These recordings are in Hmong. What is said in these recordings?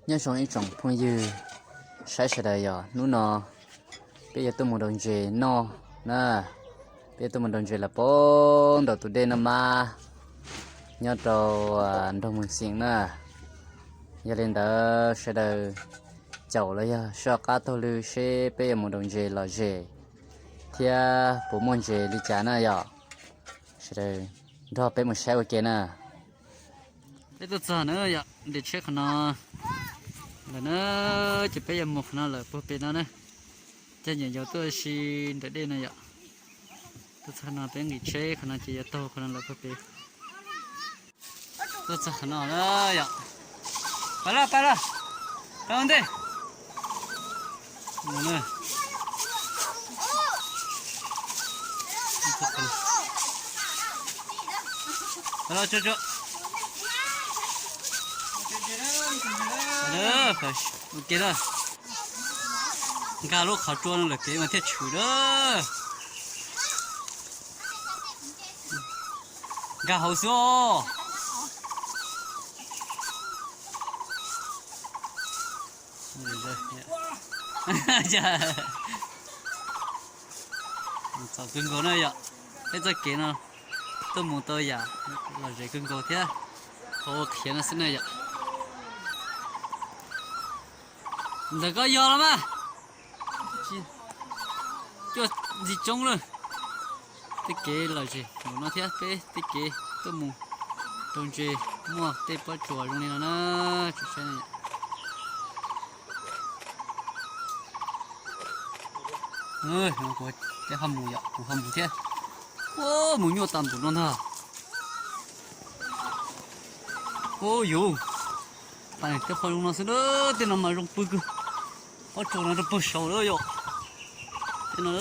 Nyob zoo ib tsoom phooj ywg saib sawv daws, yog hnub no peb yuav tuaj mus rau ntses noj na. Peb yuav tuaj mus rau ntses los puag nraum tus dej Naj Mab nyob rau nroog Moos Xees na. Yog li ntawd sawv daws caum los yog soj qab taug lw seb peb yuav mus rau ntses lom zem thiab puas muaj ntses li cas na yom. Sawv daws nrog peb mus saib ua ke na. Peb tuaj txog na yom, nres tsheb qhov no lawm na, ces peb yuav mus qhov no lawm puag pem no na. Caij nyiam yau tuaj si nram dej no yom. Tuaj txog no peb nqis tsheb qhov no ces yuav taug qhov no lawm puag pem. Tuaj txog qhov no na yom. Pab laj, pab laj, pab ua ntej. Ua ke na. Nkag lub qhov tsua no lawm pem mas thiaj tshwm na. Nkag hauv xwb os. Txaus kawg nkaus na yom. Peb txoj kev no tuaj mus tau yam lom zem kawg nkaus thiab qhov ua khiav no xwb na yom. Ntawm koj yog los mas. Cuaj ntxi coob lawm. Tej kev lom zem npaum no thiab peb tej kev tuaj mus rau ntses muaj tej pob tsuas zoo li no na. Tsom saib na. Kuv ho mus yom, kuv ho mus thiab. Mus nyuaj tas npaum no ntag. Ub yus, pam tej qhov zoo no xwb na. Tej no mas zoo pw kawg. Pob tsuas no rau pag saud lawm yom. Tej no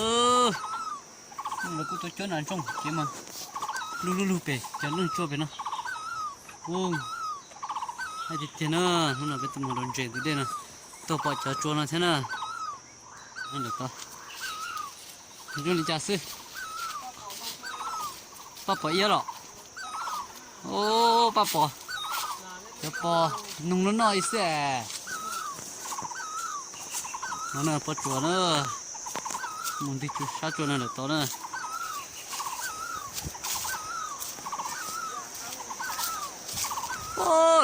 lawv kuj tuaj cuab nas ntsooj kev mas lug lug lug pem cov neeg tsua pem no. Ub, hais tiag tiag na, hnub no peb tuaj mus rau ntses ntug dej no, tuaj pom cov tsua no thiab na. Ntawm ko zoo li cas xwb? Pab pom iab los? Ub, pab pom cov pos noog loj noj ib xwb. No na pob tsuas na, mus ntwg sab tsua no lawm tod na.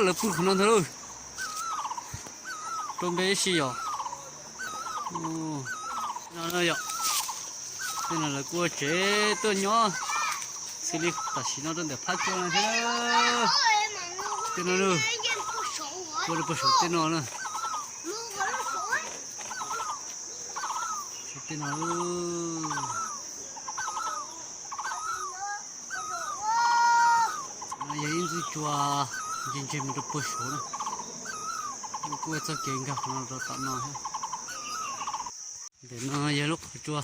Lawv pw qhov no ntag lauj. Rau npe ib si yom. No yom, tej no lawv kuj ua tsev tuaj nyob xws li tam sim no rau ntawm phab tsua no thiab. Tej no, ua rau puag saum tej no na. Saum tej no. No yog ib ntxwg tsua ntseg ntseg mus rau puag saud na. Kuj ua txoj kev nkag qhov no rau tom no thiab. Ntawm no yog lub qhov tsua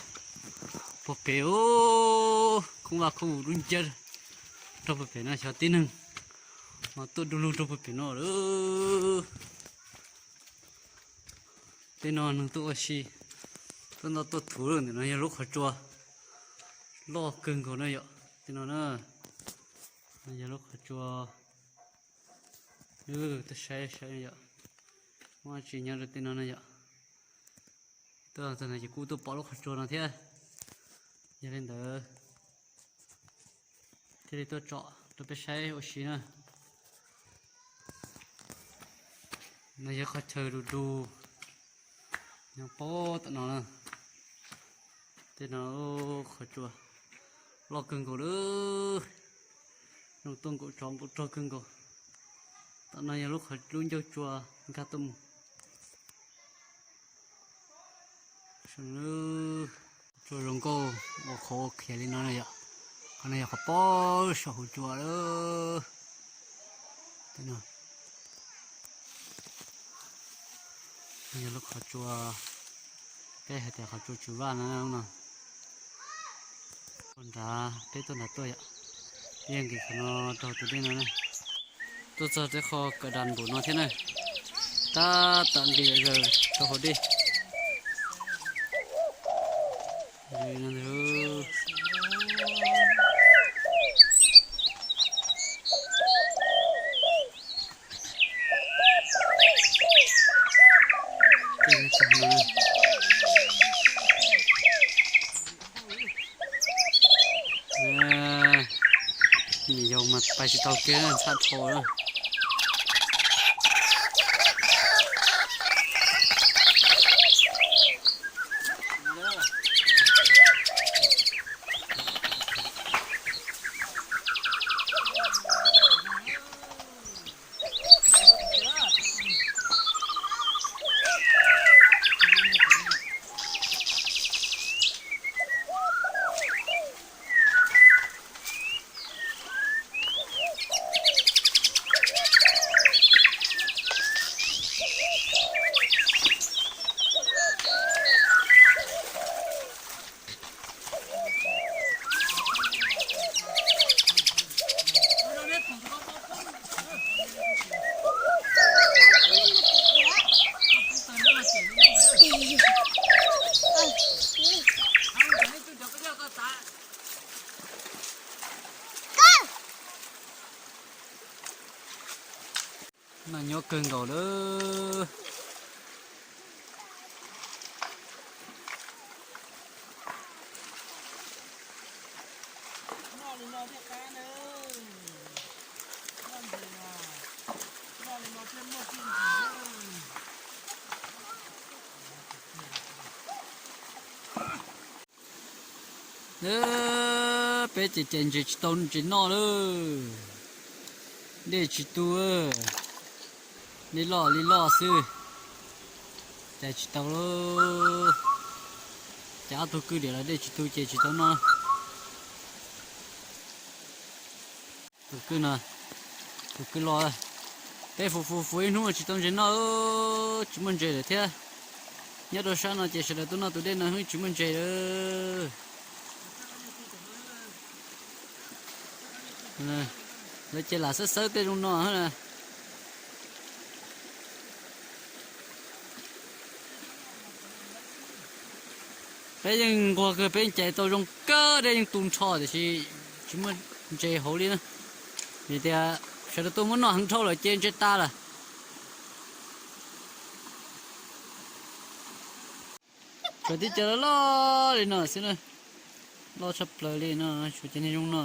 puag pem, khoob vaj khoob vus dub nciab rau puag pem no, xyov tib neeg mas tuaj du lug rau puag pem no lawm. Tej no neeg tuaj ua si, tuaj ntoj tuaj thuv lawm. Ntawm no yog lub qhov tsua loj kawg nkaus na yom. Tej no na yog lub qhov tsua, tuaj saib saib yom, muaj dab tsi nyob rau tej no na yom. Tuaj txog no ces kuj tuaj pom lub qhov tsua no thiab. Yog li ntawd thiaj li tuaj tsom rau peb saib ua si na. No yog qhov chaw du du nyob puag tom no na. Tej no qhov tsua loj kawg nkaus lawm, zoo tuaj nkaum tsov nkaum rog kawg nkaus. Tom no yog lub qhov lub ncauj tsua nkag tuaj mus. Tsua zoo nkauj ua qhov ua khiav li no na yom. Qhov no yog qhov puag saum hauv tsua lawm. Yog lub qhov tsua, peb hais tias qhov tsua tswv vaj no no. Tuaj nrad, peb tuaj nrad tuaj yom. Peb yeej nqis qhov no rau tus dej no na. Tuaj txog tej qho kav das npaum no thiab na. Tab tom nqis zaws rau hauv dej. Nws yog mas pais tsis tau kiag, ntxhab dhau lawm. Noj nyob kawg nkaus lawm. Peb ces cais ntses tsis tau ntses noj lawm. Dej tsis tu, dej loj li loj xwb. Cais tsis tau lawm. Cais ob tug kwj diam los dej tsis tu ces tsis tau noj. Tus kwj no, tus kwj loj. Peb fuv fuv fuv ib hnub tsis tau ntses noj, tsis muaj ntses lawm thiab. Nyob rau sab no ces sawv daws tuaj noj tus dej no hwb tsis muaj ntses lawm. Lawv ces lam xawb xawb tej zoo no na. Peb yeej nquag kawg, peb yeej cais tau zoo kawg, dej yeej tu nrho tiam sis tsis muaj ntses hauv li na. Vim tias sawv daws tuaj muab noj heev dhau lawm ces ntses tas lawm. Tshuav tib co loj loj li no xwb na, loj tshaj plaws li no, tshuav cov niag zoo no.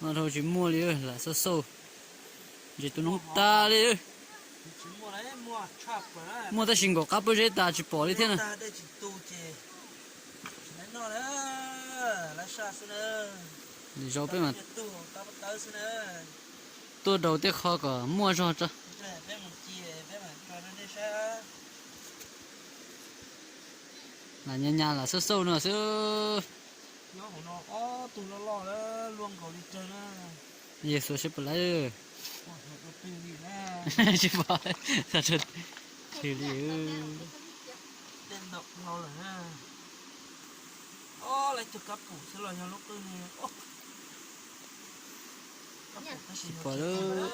Noj dhau tsis muaj li, lam xauj xauj, ntses tu noob tas li. Muaj tab sis nkaum qab pob zeb tas tsis pom li thiab na. Lwm zaus peb mam tuaj daus tej qho kom muaj zog tso. Lam nyas nyas lam xauj xauj no xwb. Yog xuas seb puas laib. Tsis pom, twg li. Tsis pom lawm.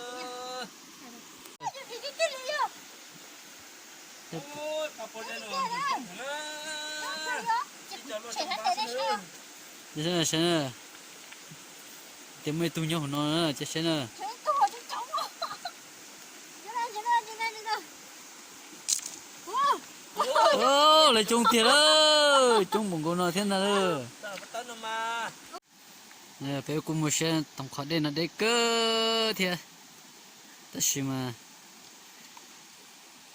Tias muaj ib tug nyob hauv no na, cia saib na. Lawv coob tiag lawm, coob npaum nkaus no thiab ntag lauj. Peb kuj mus saib toom qhov dej no deb kawg thiab, tab sis mas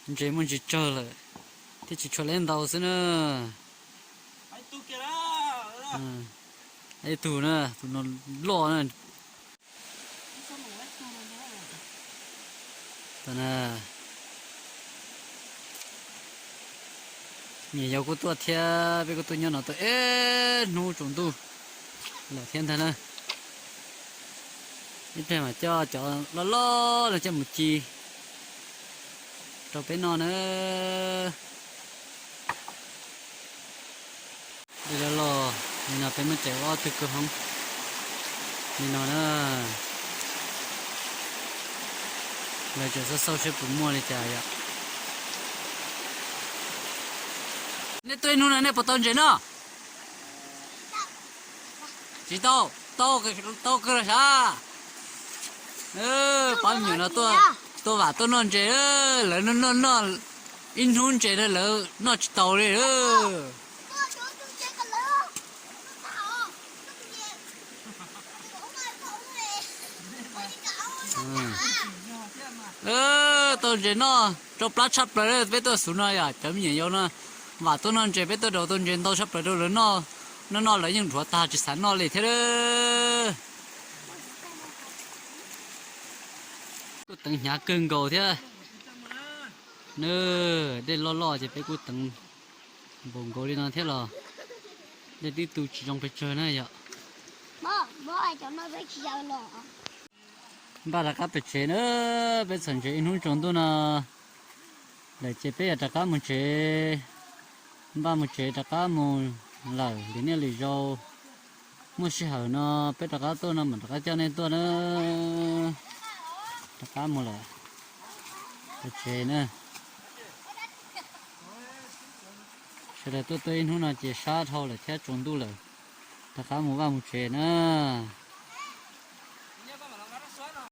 ntses muaj ntsis tsawg lawm, thiaj tsis tshua leb ntau xwb na. Ib tug na, tus no loj na. Niam yau kuj tuaj thiab, peb kuj tuaj nyob no tau ib hnub tsaus ntuj lawm thiab ntag na. Ib pliag mam coj cov loj loj no coj mus ci rau peb noj na. Dej loj loj li no peb muab cais ua ob tug kwj hoob li no na. Lawv tseem xauj xauj seb puas muaj li cas yom. Nej tuaj ib hnub no nej puas tau ntses noj? Tsis tau, tau, tau kawg los sav. Pab me nyuam no tuaj, Tuaj vam tuaj noj ntses, lawv noj noj noj ib hnub ntses no lawv noj tsis tau li. Tau ntses noj rau plab tshaj plaws, peb tuaj xub no yog cov me nyuam yaus no vam tuaj noj ntses, peb tuaj daus tau ntses ntau tshaj plaws rau lawv noj. Noj noj lawv yeej dhuav tag tsis xav noj li thiab. Kuj teev hnyav kawg nkaus thiab. Dej loj loj ces peb kuj teev npaum nkaus li no thiab los dej twb tu tsis zoo pes tsawg na yom. Npaj rov qab pem tsev na, peb txhom ntses ib hnub tsaus ntuj no lawm ces peb yuav rov qab mus tsev. Npaj mus tsev rov qab mus lawm, lwm niaj lwm zaus muaj sij hawm no peb rov qab tuaj no mam rov qab coj nej tuaj na. Rov qab mus lawm, pem tsev na. Sawv daws tuaj tuaj ib hnub no ces sab dhau lawm thiab tsaus ntuj lawm, rov qab mus vaj mus tsev na.